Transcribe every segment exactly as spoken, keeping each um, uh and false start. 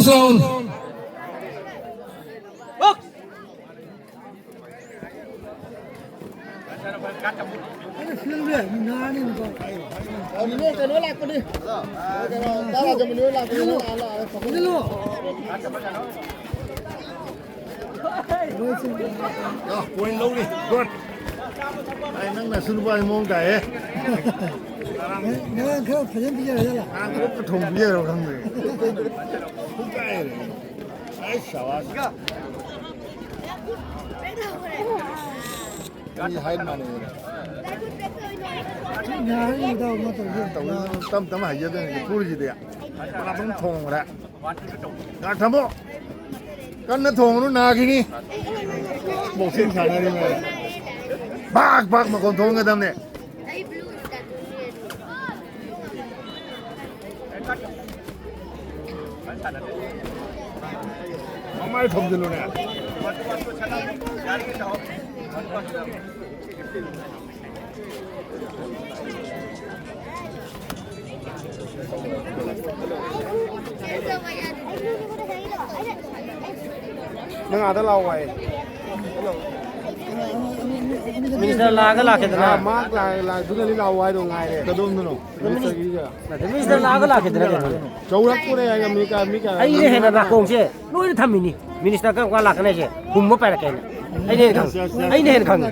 Zone. ꯑ, point ꯂꯧꯔꯤ꯫ Good꯫ ꯑꯩ ꯅꯪꯅ ꯁꯨ ꯅꯨꯄꯥꯁꯤ ꯃꯑꯣꯡ ꯇꯥꯏꯍꯦ꯫ ꯉꯔꯥꯡ ꯈꯔ ꯐꯖꯅ ꯄꯤꯖꯔꯦ꯫ ꯉꯔꯥꯡ ꯑꯣꯛꯀ ꯊꯣꯡ ꯄꯤꯖꯔꯕ ꯈꯪꯗ꯭ꯔꯦ꯫ ꯄꯨꯡꯀꯥꯏ ꯍꯦꯜꯂꯦ꯫ ꯑꯩ ꯁꯥꯕꯥꯁ꯫ ꯑꯅꯤ ꯍꯥꯏꯠ ꯃꯥꯟꯅꯩꯌꯦ꯫ ꯇꯧꯔꯤ, ꯇꯞ ꯇꯞꯅ ꯍꯩꯖꯗꯣꯏꯅꯤ꯫ ꯐꯨꯔꯤꯁꯤꯗꯤ ꯄꯨꯔꯥ ꯑꯗꯨꯝ ꯊꯣꯡꯈ꯭ꯔꯦ꯫ ꯉꯥ ꯊꯝꯃꯣ꯫ ꯀꯟꯅ ꯊꯣꯡꯉꯨꯅꯨ, ꯅꯥꯈꯤꯅꯤ꯫ Boxing ꯁꯥꯟꯅꯔꯤ ꯃꯌꯥꯝ꯫ ꯄꯥꯛ ꯄꯥꯛ ꯃꯈꯣꯟ ꯊꯣꯡꯒꯗꯕꯅꯦ꯫ ꯃꯃꯥꯏ ꯊꯣꯝꯖꯤꯜꯂꯨꯅꯦ꯫ ꯅꯪ ꯑꯥꯗ ꯂꯥꯛꯑꯣ ꯍꯥꯏ꯫ ꯃꯤꯅꯤꯁꯇꯔ ꯂꯥꯛꯑꯒ ꯂꯥꯛꯀꯦꯗꯅ꯫ ꯑꯥ, ꯃꯥ ꯂꯥꯛ-, ꯂꯥꯛꯇꯨꯅꯗꯤ ꯂꯥꯛꯑꯣ ꯍꯥꯏꯗꯣ ꯉꯥꯏꯔꯦ꯫ ꯀꯗꯣꯝꯗꯅꯣ? ꯃꯤꯅꯤꯁꯇꯔꯒꯤꯒ꯫ ꯅꯠꯇꯦ, ꯃꯤꯅꯤꯁꯇꯔ ꯂꯥꯛꯑꯒ ꯂꯥꯛꯀꯦꯗꯅ ꯀꯩꯅꯣ? ꯆꯥꯎꯔꯛꯄꯅꯦ ꯍꯥꯏꯒ ꯃꯤ ꯀ-, ꯃꯤ ꯀ-, ꯑꯩꯅ ꯍꯦꯟꯅ ꯅꯥꯀꯣꯡꯁꯦ ꯂꯣꯏꯅ ꯊꯝꯃꯤꯅꯤ꯫ ꯃꯤꯅꯤꯁꯇꯔ ꯀꯔꯝ ꯀꯥꯟ ꯂꯥꯛꯀꯅꯤ ꯍꯥꯏꯁꯦ ꯍꯨꯝꯕ ꯄꯥꯏꯔꯛꯀꯦꯅ꯫ ꯑꯩꯅ ꯍꯦꯟꯅ ꯈꯪꯉꯦ꯫ ꯑꯩꯅ ꯍꯦꯟꯅ ꯈꯪꯉꯦ꯫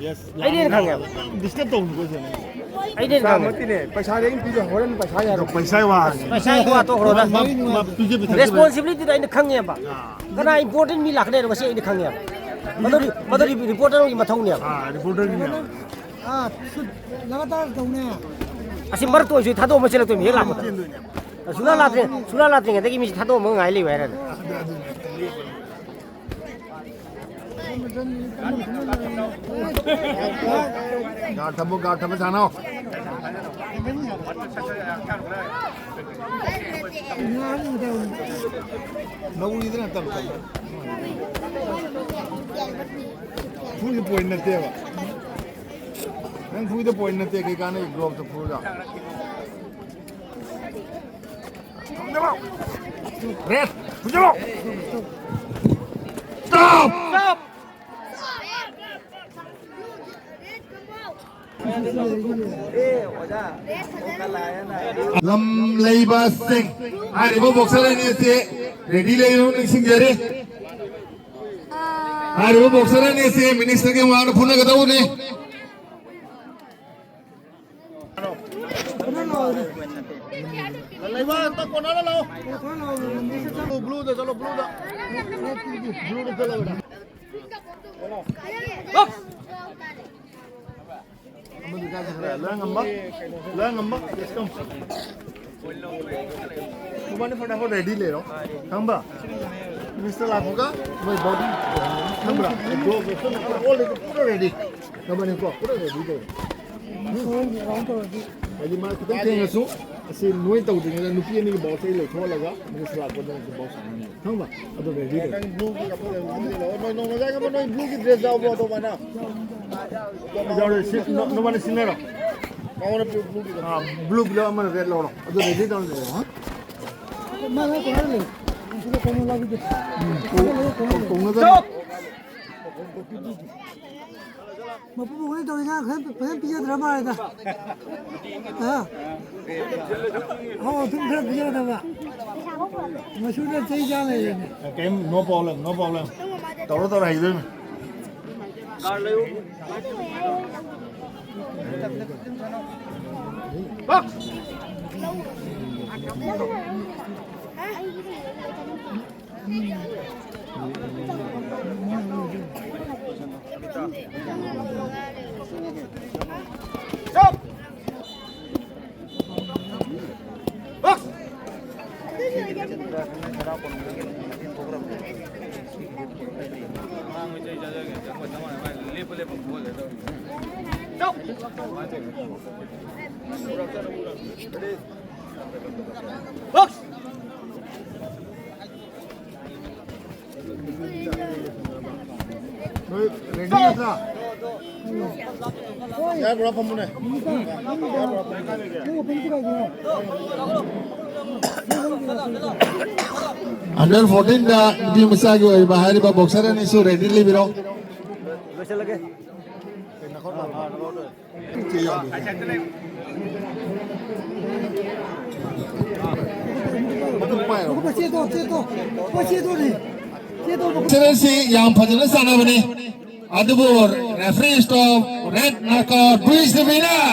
Yes꯫ ꯑꯩꯅ ꯍꯦꯟꯅ ꯈꯪꯉꯦꯕ꯫ Disturb ꯇꯧꯅꯨꯀꯣ ꯁꯦ꯫ ꯑꯩꯅ ꯍꯦꯟꯅ ꯈꯪꯉꯦ꯫ ꯆꯥꯝꯃ ꯅꯠꯇꯦꯅꯦ, ꯄꯩꯁꯥꯗꯤ ꯑꯩꯅ ꯄꯤꯗꯣꯏ, ꯍꯣꯔꯦꯟ ꯄꯩꯁꯥ ꯌꯥꯔꯣꯏ꯫ ꯄꯩꯁꯥ ꯋꯥ ꯍꯥꯏꯅꯤ꯫ ꯄꯩꯁꯥꯒꯤ ꯋꯥ ꯇꯣꯛꯈ꯭ꯔꯣꯗ꯫ ꯃꯥ, ꯃꯥ ꯄꯤꯖ ꯄꯤꯊꯛ Responsibility ꯗꯣ ꯑꯩꯅ ꯈꯪꯉꯦꯕ꯫ ꯑꯥ꯫ ꯀꯅꯥ important ꯃꯤ ꯂꯥꯛꯀꯅꯤ ꯍꯥꯏꯅꯣ ꯉꯁꯤ ꯑꯩꯅ ꯈꯪꯉꯦꯕ꯫ ꯃꯗꯨ ꯔꯤ-, ꯃꯗꯨ ꯔꯤ-, reporter ꯑꯃꯒꯤ ꯃꯊꯧꯅꯦꯕ꯫ ꯑꯥ, reporter ꯒꯤꯅꯦꯕ꯫ ꯑꯥ, ꯁꯨꯠ ꯂꯒꯥꯇꯥꯔ ꯇꯧꯅꯦ꯫ ꯑꯁꯤ ꯃꯔꯛꯇ ꯑꯣꯏꯁꯨ ꯊꯥꯗꯣꯛꯑꯝꯃ ꯆꯦꯜꯂꯛꯇꯣꯏꯅꯤ, ꯍꯦꯛ ꯂꯥꯛꯄꯗ꯫ ꯆꯦꯟꯗꯣꯏꯅꯦꯕ꯫ ꯁꯨꯡꯂꯥꯛ ꯂꯥꯛꯇ꯭ꯔꯤ-, ꯁꯨꯡꯂꯥꯛ ꯂꯥꯛꯇ꯭ꯔꯤꯉꯩꯗꯒꯤ ꯃꯤꯁꯦ ꯊꯥꯗꯣꯛꯑꯝꯃꯒ ꯉꯥꯏ ꯂꯩꯌꯨ ꯍꯥꯏꯔꯅꯤ꯫ ꯑꯗꯨ, ꯑꯗꯨꯅꯦ꯫ Guard ꯊꯝꯃꯨ, guard ꯊꯝꯃꯨ, ꯁꯥꯟꯅꯧ꯫ ꯅꯧꯔꯤꯗꯅ ꯇꯞ ꯇꯞꯅ꯫ ꯐꯨꯔꯤꯗ point ꯅꯠꯇꯦꯕ꯫ ꯅꯪ ꯐꯨꯔꯤꯗ point ꯅꯠꯇꯦ, ꯀꯩ ꯀꯥꯟꯅꯩ glove ꯇ ꯐꯨꯔꯒ? ꯊꯝꯗꯕ꯫ Red, ꯍꯧꯖꯤꯜꯂꯣ꯫ Stop! ꯂꯝ ꯂꯩꯕꯁꯤꯡ, ꯍꯥꯏꯔꯤꯕ boxer ꯑꯅꯤ ꯑꯁꯤ ready ꯂꯩꯌꯨ ꯅꯤꯡꯁꯤꯡꯖꯔꯤ꯫ ꯍꯥꯏꯔꯤꯕ boxer ꯑꯅꯤ ꯑꯁꯤ minister ꯒꯤ ꯃꯃꯥꯡꯗ ꯐꯨꯅꯒꯗꯧꯕꯅꯤ꯫ ꯂꯩꯕ ꯑꯝꯇ ꯀꯣꯟꯅꯔ ꯂꯥꯛꯑꯣ꯫ Blue ꯗ ꯆꯠꯂꯣ, blue ꯗ꯫ Blue ꯗ ꯆꯠꯂꯣ꯫ ꯑꯃꯗꯨ ꯀꯥꯏ ꯆꯠꯈ꯭ꯔꯦ? ꯂꯣꯏ ꯉꯝꯕ? ꯂꯣꯏ ꯉꯝꯕ? Let's go. ꯃꯕꯥꯅꯤ ꯐꯇꯥꯐꯠ ready ꯂꯩꯔꯣ꯫ ꯈꯪꯕ꯭ꯔꯥ? Minister ꯂꯥꯛꯄꯒ ꯅꯣꯏ body ꯈꯪꯕ꯭ꯔꯥ? Glove ꯄꯨꯔꯥ ready꯫ ꯅꯕꯥꯅꯤꯀꯣ ꯄꯨꯔꯥ ready ꯇꯧꯔꯣ꯫ ꯍꯥꯏꯗꯤ ꯃꯥ ꯈꯤꯇꯪ ꯊꯦꯡꯉꯁꯨ ꯑꯁꯤ ꯅꯣꯏ ꯇꯧꯗ꯭ꯔꯤꯉꯩꯗ ꯅꯨꯄꯤ ꯑꯅꯤꯒꯤ box ꯑꯩ ꯂꯧꯊꯣꯛꯍꯜꯂꯒ Minister ꯂꯥꯛꯄꯗ ꯑꯩꯁꯨ box ꯁꯥꯟꯅꯍꯟꯒꯦ꯫ ꯈꯪꯕ꯭ꯔꯥ? ꯑꯗꯨ ready ꯇꯧꯔꯣ꯫ ꯅꯪ blue ꯒꯤ ꯀꯞꯄ ꯂꯩꯕ ꯈꯪꯗꯦ꯫ ꯅꯣꯏ ꯅꯣꯡꯃ ꯉꯁꯥꯏ ꯈꯪꯕ ꯅꯣꯏ blue ꯒꯤ dress ꯌꯥꯎꯕ꯭ꯔꯣ ꯑꯗꯨꯃꯥꯏꯅ? ꯌꯥꯎꯔꯦ꯫ ꯁꯤ ꯅ-, ꯅꯕꯥꯅꯤ ꯁꯤꯟꯅꯔꯣ꯫ ꯃꯉꯣꯟꯗ ꯄꯤꯌꯨ blue ꯒꯤꯗꯣ꯫ ꯑꯥ, blue ꯒꯤꯗꯣ ꯑꯃꯅ red ꯂꯧꯔꯣ꯫ ꯑꯗꯨ ready ꯇꯧꯔ ꯂꯩꯔꯣ, ꯍꯥ? ꯃꯥ ꯂꯣꯏ ꯀꯣꯟꯅꯔ ꯂꯩ꯫ ꯁꯤꯗ ꯀꯣꯟꯅ ꯂꯥꯛꯈꯤꯗꯦ꯫ ꯎꯝ, ꯀꯣꯟ-, ꯀꯣꯟꯅꯗꯕꯅꯤ꯫ ꯃꯄꯨ ꯃꯉꯣꯟꯗ ꯇꯧꯔꯤ ꯉꯥ ꯈꯔ ꯐꯖꯅ ꯄꯤꯖꯗ꯭ꯔ ꯃꯥꯜꯂꯦꯗ꯫ ꯍꯥ? ꯑꯣ, ꯑꯗꯨꯝ ꯈꯔ ꯄꯤꯖꯒꯗꯕ꯫ ꯃꯁꯨꯅ ꯆꯩ ꯆꯥ ꯂꯩꯔꯦꯅꯦ꯫ ꯀꯩꯝ, no problem, no problem꯫ ꯇꯧꯔꯣ, ꯇꯧꯔꯣ, ꯍꯩꯗꯣꯏꯅꯦ꯫ ꯅꯣꯏ ready ꯅꯠꯇ꯭ꯔꯥ? ꯌꯥꯕ꯭ꯔꯥ ꯐꯝꯃꯨꯅꯦ꯫ ꯅꯪ ꯑꯗꯨꯝ ꯄꯨꯔꯛꯑꯒꯦ꯫ ꯑꯟꯗꯔ ꯐꯣꯔꯇꯤꯟꯗ ꯅꯨꯄꯤ ꯃꯆꯥꯒꯤ ꯑꯣꯏꯕ ꯍꯥꯏꯔꯤꯕ ꯕꯣꯛꯁꯔ ꯑꯅꯤꯁꯨ ꯔꯦꯗꯤ ꯂꯩꯕꯤꯔꯣ꯫ ꯕꯣꯛꯁꯔ ꯑꯁꯤ ꯌꯥꯝ ꯐꯖꯅ ꯁꯥꯟꯅꯕꯅꯤ, ꯑꯗꯨꯕꯨ referee stop, red knockout, who is the winner?